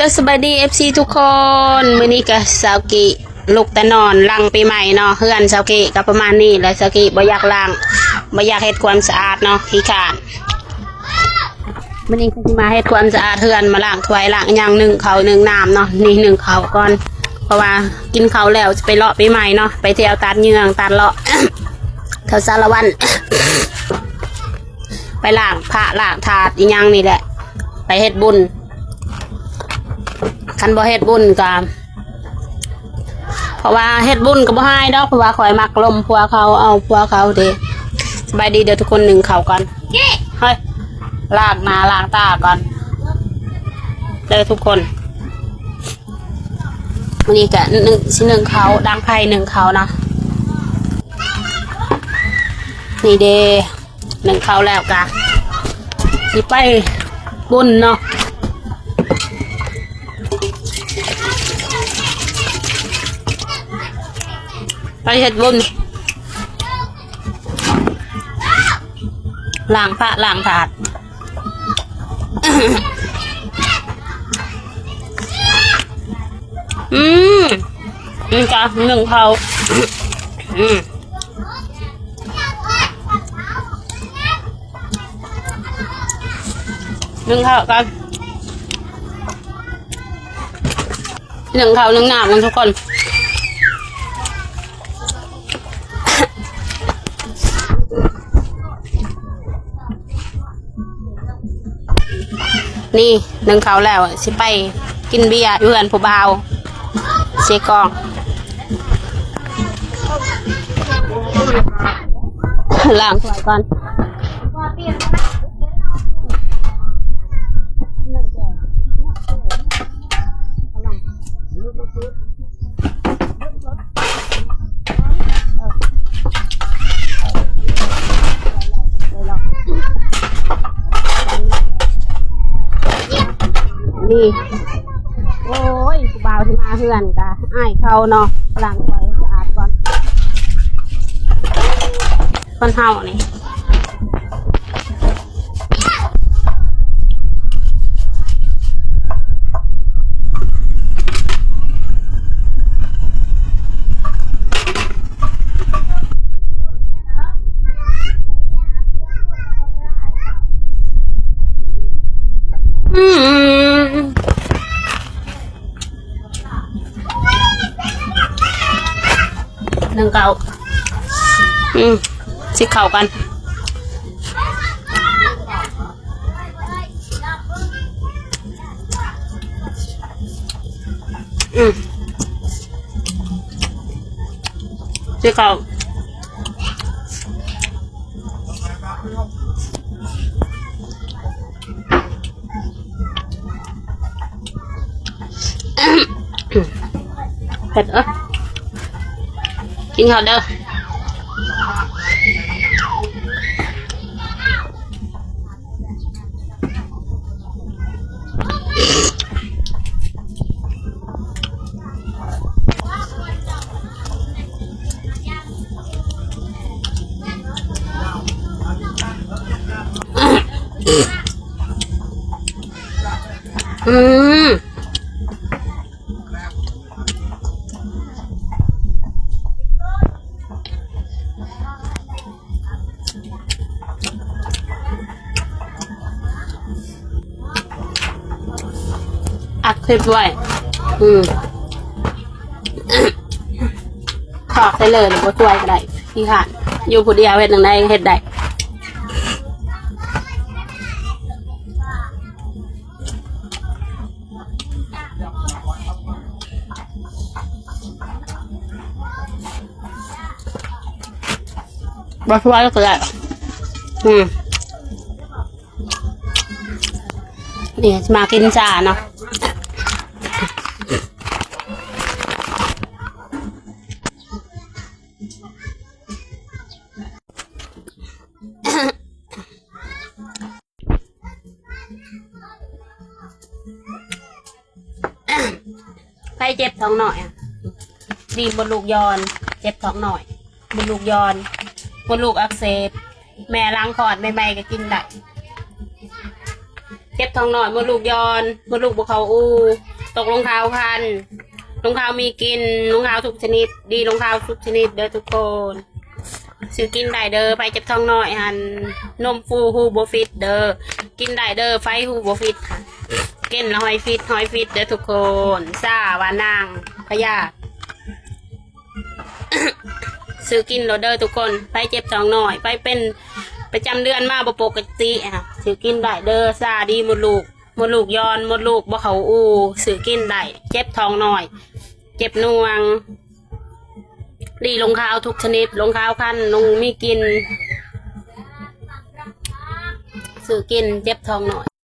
ເຈົ້າ ສະບາຍດີ ເອັຟຊີ ທຸກຄົນ. ມື້ນີ້ກະສາວກີລຸກແຕ່ນອນ ຫຼັງປີໃໝ່ເນາະ. ເຮືອນສາວກີກະປະມານນີ້ແຫຼະ. ສາວກີບໍ່ຢາກລ້າງ ບໍ່ຢາກເຮັດຄວາມສະອາດເນາະ ຂີ້ຄ້ານ. ມື້ນີ້ກະຊິມາເຮັດຄວາມສະອາດເຮືອນ ມາລ້າງຖ້ວຍ ລ້າງອີ່ຫຍັງ ໜຶ້ງເຂົ້າ ໜຶ້ງນ້ຳເນາະ. ນີ້ ໜຶ້ງເຂົ້າກ່ອນ ເພາະວ່າກິນເຂົ້າແລ້ວ ຊິໄປເລາະປີໃໝ່ເນາະ ໄປທ່ຽວຕາດເຍືອງ ຕາດເລາະ ແຖວສາລະວັນ. ໄປລ້າງພະລ້າງທາດອີ່ຫຍັງນີ້ແຫຼະ ໄປເຮັດບຸນ. ຄັນບໍ່ເຮັດບຸນກະ ເພາະວ່າເຮັດບຸນກະບໍ່ຮ້າຍດອກ ເພາະວ່າຂ້ອຍມັກລົມຜົວເຂົາ ເອົາຜົວເຂົາເດ້. ສະບາຍດີເດີທຸກຄົນ ໜຶ້ງເຂົ້າກ່ອນ ເຮີ້ຍ ລ້າງໜ້າລ້າງຕາກ່ອນເດີທຸກຄົນ. ມື້ນີ້ກະໜຶ້ງ ຊິໜຶ້ງເຂົ້າ ດັງໄຟໜຶ້ງເຂົ້າເນາະ. ນີ້ເດ້ ໜຶ້ງເຂົ້າແລ້ວກະຊິໄປບຸນເນາະ ໄປເຮັດບຸນ ລ້າງພະລ້າງທາດ. ອືມ ນີ້ກະໜຶ້ງເຂົ້າ ອືມ ໜຶ້ງເຂົ້າກ່ອນ ໜຶ້ງເຂົ້າໜຶ້ງນ້ຳກັນທຸກຄົນ. ນີ້ ໜຶ້ງເຂົ້າແລ້ວ ຊິໄປກິນເບຍຢູ່ເຮືອນຜູ້ບ່າວ ເຊກອງ. ລ້າງຖ້ວຍກ່ອນ. ນີ້ ໂອ້ຍ ຜູ້ບ່າວທີ່ມາເຮືອນກະອາຍເຂົາເນາະ ລ້າງຖ້ວຍສະອາດກ່ອນ ຄົນເຮົານີ້. ອືມ ໜຶ້ງເຂົ້າ ອືມ ຊິເຂົ້າກັນ ອືມ ຊິເຂົ້າ. ເຜັດເອີ ກິນເຂົ້າເດີ. ອືມ ອັດຄລິບໄວ້ ອືມ ຖອກໃສ່ເລີຍ ບໍ່ຊ່ວຍກະໄດ້ ຂີ້ຄ້ານ ຢູ່ຜູ້ດຽວເຮັດຈັ່ງໃດເຮັດໄດ້. ບໍ່ຊ່ວຍກະໄດ້ ອືມ ນີ້ມາກິນຊາເນາະ. ໃຜເຈັບທ້ອງນ້ອຍອະ? ດີມົດລູກຍ້ອນ ເຈັບທ້ອງນ້ອຍ ມົດລູກຍ້ອນ ມົດລູກອັກເສບ ແມ່ຫຼັງຄອດໃໝ່ໆກະກິນໄດ້. ເຈັບທ້ອງນ້ອຍ ມົດລູກຢ່ອນ ມົດລູກບໍ່ເຂົ້າອູ່ ຕົກລົງຂາວຄັນ ລົງຂາວມີກິ່ນ ລົງຂາວທຸກຊະນິດ ດີລົງຂາວທຸກຊະນິດເດີທຸກຄົນ. ຊື້ກິນໄດ້ເດີ ໃຜເຈັບທ້ອງນ້ອຍຫັ້ນ ນົມຟູຫູບໍ່ຟິດເດີ ກິນໄດ້ເດີ ໃຜຫູບໍ່ຟິດຫັ້ນ ກິນແລ້ວຫອຍຟິດ ຫອຍຟິດເດີທຸກຄົນ. ຊາວ່ານາງພະຍາດ ຊື້ກິນໂລດເດີທຸກຄົນ. ໃຜເຈັບທ້ອງນ້ອຍ ໃຜເປັນປະຈຳເດືອນມາບໍ່ປົກກະຕິ ຊື້ກິນໄດ້ເດີ ຊາດີມົດລູກ ມົດລູກຢ່ອນ ມົດລູກບໍ່ເຂົ້າອູ່ ຊື້ກິນໄດ້. ເຈັບທ້ອງນ້ອຍ ເຈັບໜ່ວງ ດີລົງຂາວທຸກຊະນິດ ລົງຂາວຄັນ ລົງມີກິ່ນ ຊື້ກິນ ເຈັບທ້ອງນ້ອຍ